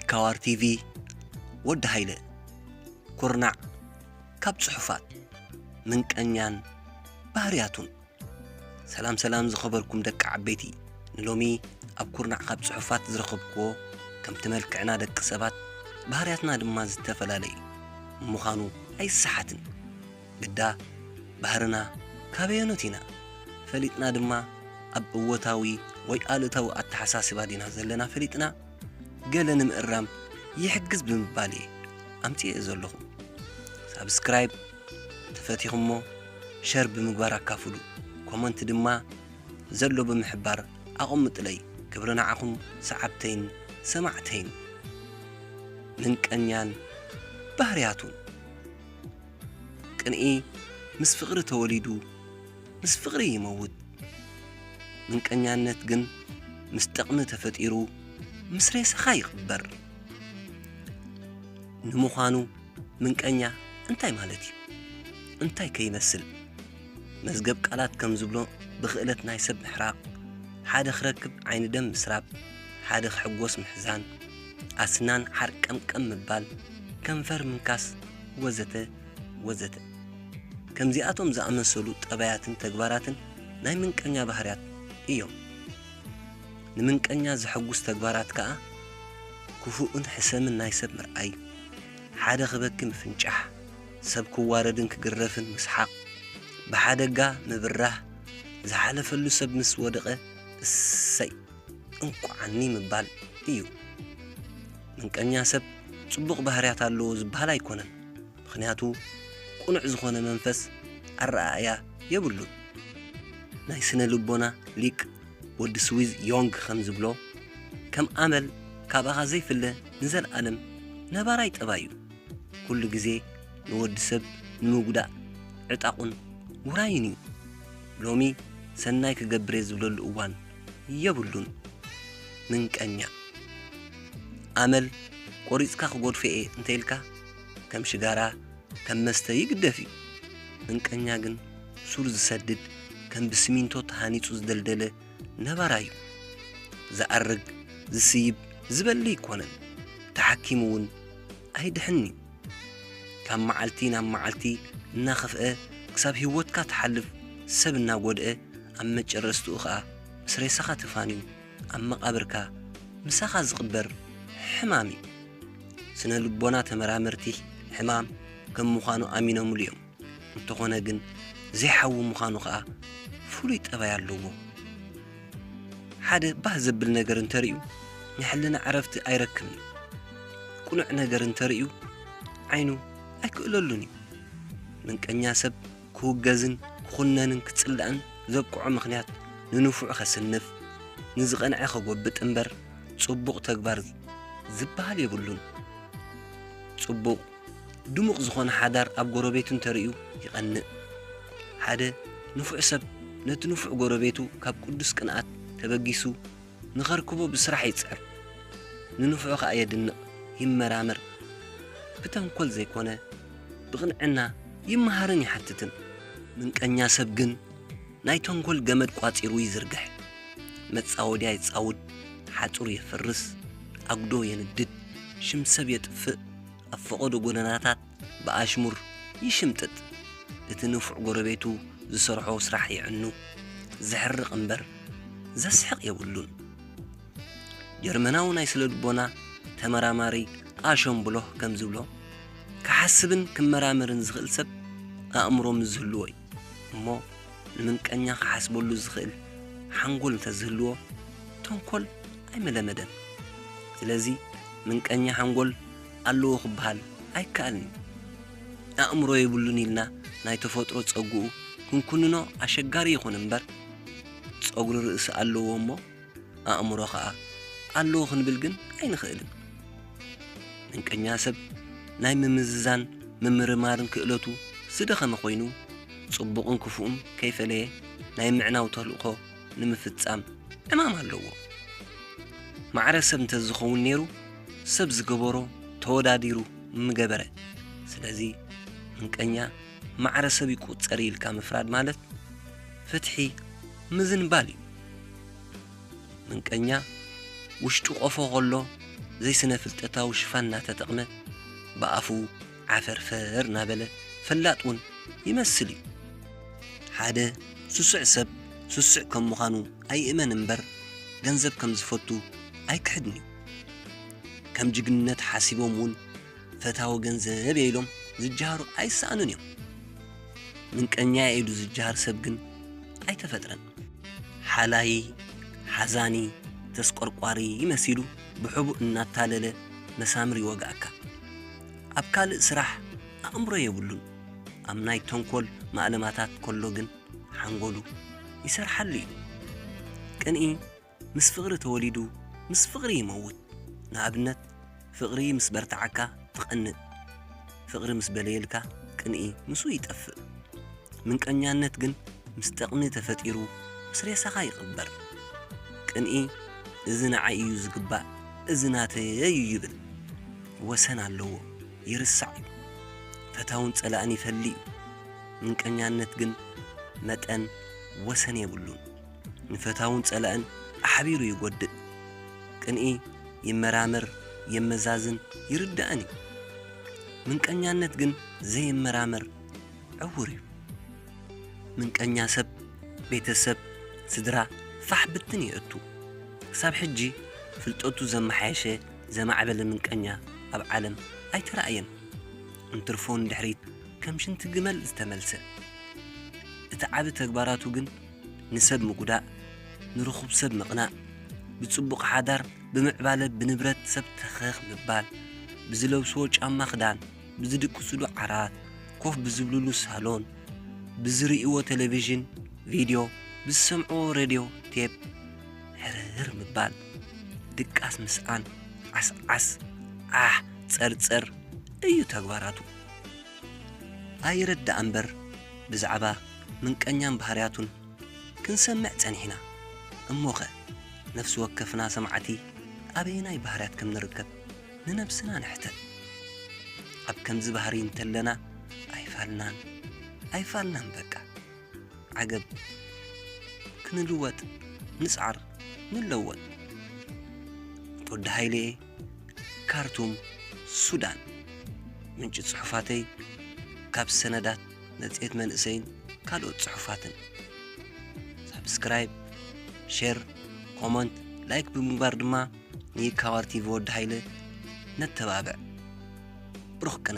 ካዋር ቲቪ፣ ወዲ ሃይለ። ኩርናዕ ካብ ጽሑፋት፣ ምንቀኛን ባህርያቱን። ሰላም ሰላም ዝኸበርኩም ደቂ ዓበይቲ፣ ንሎሚ ኣብ ኩርናዕ ካብ ጽሑፋት ዝረኸብክዎ፣ ከምቲ መልክዕና ደቂ ሰባት፣ ባህርያትና ድማ ዝተፈላለየ ምዃኑ ኣይሰሓትን። ግዳ ባህርና ካበየኖት ኢና ፈሊጥና ድማ፣ ኣብ እወታዊ ወይ ኣሉታዊ ኣተሓሳስባ ዲና ዘለና ፈሊጥና፣ ገለ ንምእራም ይሕግዝ ብምባል እየ ኣምጺኤ ዘለኹ። ሳብስክራይብ ተፈቲኹሞ ሸር ብምግባር ኣካፍሉ። ኮመንት ድማ ዘሎ ብምሕባር ኣቐምጥለይ። ክብሪ ንዓኹም ሰዓብተይን ሰማዕተይን። ምንቀኛን ባህርያቱን። ቅንኢ ምስ ፍቕሪ ተወሊዱ፣ ምስ ፍቕሪ ይመውት። ምንቀኛነት ግን ምስ ጠቕሚ ተፈጢሩ፣ ምስ ሬሳኻ ይቕበር። ንምዃኑ ምንቀኛ እንታይ ማለት እዩ? እንታይ ከ ይመስል? መዝገብ ቃላት ከም ዝብሎ፣ ብኽእለት ናይ ሰብ ምሕራቕ፣ ሓደ ክረክብ ዓይኒ ደም ምስራብ፣ ሓደ ክሕጎስ ምሕዛን፣ ኣስናን ሓርቀምቀም ምባል፣ ከንፈር ምንካስ፣ ወዘተ ወዘተ። ከምዚኣቶም ዝኣመሰሉ ጠባያትን ተግባራትን ናይ ምንቀኛ ባህርያት እዮም። ንምንቀኛ ዘሐጉስ ተግባራት ከኣ፣ ክፉእን ሕሰምን ናይ ሰብ ምርኣይ፣ ሓደ ክበኪ ምፍንጫሕ፣ ሰብ ክዋረድን ክግረፍን ምስሓቕ፣ ብሓደጋ ምብራህ፣ ዝሓለፈሉ ሰብ ምስ ወደቐ፣ እሰይ እንቋዓኒ ምባል እዩ። ምንቀኛ ሰብ ጽቡቕ ባህርያት ኣለዎ ዝበሃል ኣይኮነን። ምኽንያቱ፣ ቅኑዕ ዝኾነ መንፈስ ኣረኣእያ የብሉን። ናይ ስነ ልቦና ሊቅ ወዲ ስዊዝ ዮንግ ከም ዝብሎ፣ ከም ኣመል ካባኻ ዘይፍለ ንዘለኣለም ነባራይ ጠባይ እዩ። ኩሉ ግዜ ንወዲ ሰብ ንምጉዳእ ዕጣቑን ውራይን እዩ። ሎሚ ሰናይ ክገብር እየ ዝብለሉ እዋን የብሉን። ምንቀኛ። ኣመል ቆሪጽካ ክጎድፎ እየ እንተ ኢልካ፣ ከም ሽጋራ፣ ከም መስተ ይግደፍ እዩ። ምንቀኛ ግን ሱር ዝሰድድ፣ ከም ብስሚንቶ ተሃኒጹ ዝደልደለ ነባራይ እዩ። ዝኣርግ፣ ዝስይብ፣ ዝበሊ ኣይኮነን። ተሓኪሙ እውን ኣይድሕንን እዩ። ካብ መዓልቲ ናብ መዓልቲ እናኸፍአ፣ ክሳብ ህይወትካ ትሓልፍ፣ ሰብ እናጎድአ፣ ኣብ መጨረስትኡ ኸኣ ምስ ሬሳኻ ተፋንዩ ኣብ መቓብርካ ምሳኻ ዝቕበር ሕማም እዩ። ስነ ልቦና ተመራመርቲ ሕማም ከም ምዃኑ ኣሚኖምሉ እዮም። እንተኾነ ግን ዘይሓዊ ምዃኑ ኸኣ ፍሉይ ጠባይ ኣለዎ። ሓደ ባህ ዘብል ነገር እንተርእዩ ንሕልና ዕረፍቲ ኣይረክብን። ቅኑዕ ነገር እንተርእዩ ዓይኑ ኣይክእለሉን እዩ። ምንቀኛ ሰብ ክውገዝን ክኹነንን ክጽላእን ዘብቅዖ ምኽንያት ንንፉዕ ከስንፍ፣ ንዝቐንዐ ከጎብጥ እምበር ጽቡቕ ተግባር ዝበሃል የብሉን። ጽቡቕ ድሙቕ ዝኾነ ሓዳር ኣብ ጎረቤቱ እንተርእዩ ይቐንእ። ሓደ ንፉዕ ሰብ ነቲ ንፉዕ ጎረቤቱ ካብ ቅዱስ ቅንኣት ተበጊሱ ንኸርክቦ ብስራሕ ይጽዕር። ንንፉዑ ኸኣ የድንቕ፣ ይመራመር። ብተንኮል ዘይኮነ ብቕንዕና ይመሃርን ይሓትትን። ምንቀኛ ሰብ ግን ናይ ተንኮል ገመድ ቋጺሩ ይዝርግሕ። መጻወድያ ይጻውድ፣ ሓጹር የፍርስ፣ ኣጉዶ የንድድ፣ ሽም ሰብ የጥፍእ፣ ኣብ ፈቐዶ ጎደናታት ብኣሽሙር ይሽምጥጥ። እቲ ንፉዕ ጎረቤቱ ዝሰርሖ ስራሕ የዕኑ፣ ዘሕርቕ እምበር ዘስሕቕ የብሉን። ጀርመናዊ ናይ ስነ ልቦና ተመራማሪ ኣሾም ብሎህ ከም ዝብሎ፣ ክሓስብን ክመራመርን ዝኽእል ሰብ ኣእምሮ ምስ ዝህልዎ እዩ እሞ፣ ንምንቀኛ ክሓስበሉ ዝኽእል ሓንጎል እንተዝህልዎ፣ ተንኮል ኣይመለመደን። ስለዚ ምንቀኛ ሓንጎል ኣለዎ ክበሃል ኣይከኣልን እዩ። ኣእምሮ የብሉን ኢልና ናይ ተፈጥሮ ጸግኡ ክንኩንኖ ኣሸጋሪ ይኹን እምበር፣ ጸጉሪ ርእሲ ኣለዎ እሞ ኣእምሮ ኸኣ ኣለዎ ክንብል ግን ኣይንኽእልን። ምንቀኛ ሰብ ናይ ምምዝዛን ምምርማርን ክእለቱ ዝደኸመ ኮይኑ፣ ጽቡቕን ክፉእን ከይፈለየ ናይ ምዕናው ተልእኾ ንምፍጻም ዕማም ኣለዎ። ማዕረ ሰብ እንተዝኸውን ነይሩ፣ ሰብ ዝገበሮ ተወዳዲሩ ምገበረ። ስለዚ ምንቀኛ ማዕረ ሰብ ይቁጸር ኢልካ ምፍራድ ማለት ፍትሒ ምዝንባል እዩ። ምንቀኛ ውሽጡ ቆፎ ከሎ ዘይስነ ፍልጠታዊ ሽፋን እናተጠቕመ ብኣፉ ዓፈርፈር እናበለ ፈላጥ እውን ይመስል እዩ። ሓደ ስሱዕ ሰብ ስሱዕ ከም ምዃኑ ኣይእመን እምበር ገንዘብ ከም ዝፈቱ ኣይክሕድን እዩ። ከም ጅግንነት ሓሲቦም እውን ፈታዊ ገንዘብ እየ ኢሎም ዝጀሃሩ ኣይሰኣኑን እዮም። ምንቀኛ እየ ኢሉ ዝጀሃር ሰብ ግን ኣይተፈጥረን። ሓላዪ፣ ሓዛኒ፣ ተስቆርቋሪ መሲሉ ብሕቡእ እናታለለ መሳምር ይወግኣካ። ኣብ ካልእ ስራሕ ኣእምሮ የብሉን። ኣብ ናይ ተንኮል ማእለማታት ከሎ ግን ሓንጎሉ ይሰርሓሉ እዩ። ቅንኢ ምስ ፍቕሪ ተወሊዱ ምስ ፍቕሪ ይመውት። ንኣብነት ፍቕሪ ምስ በርትዓካ ትቐንእ፣ ፍቕሪ ምስ በለየልካ ቅንኢ ምስኡ ይጠፍእ። ምንቀኛነት ግን ምስ ጠቕሚ ተፈጢሩ ምስ ሬሳኻ ይቕበር። ቅንኢ እዚ ንዓይ እዩ ዝግባእ፣ እዚ ናተይ እዩ ይብል። ወሰን ኣለዎ፣ ይርሳዕ እዩ። ፈታውን ጸላእን ይፈሊ እዩ። ምንቀኛነት ግን መጠን ወሰን የብሉን። ንፈታውን ጸላእን ኣሕቢሩ ይጎድእ። ቅንኢ ይመራመር፣ የመዛዝን፣ ይርዳእን እዩ። ምንቀኛነት ግን ዘይመራመር ዕውር እዩ። ምንቀኛ ሰብ ቤተሰብ፣ ስድራ ፋሕ ብትን የእቱ። ክሳብ ሕጂ ፍልጠቱ ዘመሓየሸ ዘማዕበለ ምንቀኛ ኣብ ዓለም ኣይተራእየን። እንትርፎ ንድሕሪት ከም ሽንቲ ግመል ዝተመልሰ። እቲ ዓቢ ተግባራቱ ግን ንሰብ ምጉዳእ፣ ንርኹብ ሰብ ምቕናእ፣ ብጽቡቕ ሓዳር፣ ብምዕባለ ብንብረት ሰብ ተኸኽ ምባል፣ ብዝለብስዎ ጫማ ክዳን፣ ብዝድቅስሉ ዓራት፣ ኮፍ ብዝብልሉ ሳሎን፣ ብዝርእይዎ ቴሌቪዥን፣ ቪድዮ፣ ብዝሰምዕዎ ሬድዮ ቴፕ ሕርር ምባል፣ ድቃስ ምስኣን፣ ዓስዓስ፣ ዓሕ፣ ጸርጸር እዩ ተግባራቱ። ኣይረዳእ እምበር ብዛዕባ ምንቀኛን ባህርያቱን ክንሰምዕ ጸኒሕና። እሞኸ ነፍሲ ወከፍና ሰማዕቲ ኣበየናይ ባህርያት ከም ንርከብ ንነብስና ንሕተት። ኣብ ከምዚ ባህሪ እንተለና ኣይፋልናን ኣይፋልናን በቃ። ዓገብ ክንልወጥ ንጽዓር ንለወጥ። ወዲ ሃይሌ፣ ካርቱም፣ ሱዳን። ምንጪ ጽሑፋተይ ካብ ሰነዳት መጽሔት መንእሰይን ካልኦት ጽሑፋትን። ሳብስክራይብ፣ ሼር፣ ኮመንት፣ ላይክ ብምግባር ድማ ንይካባር ቲቪ ወዲ ሃይለ ነተባብዕ። ብሩኽ ቅነ።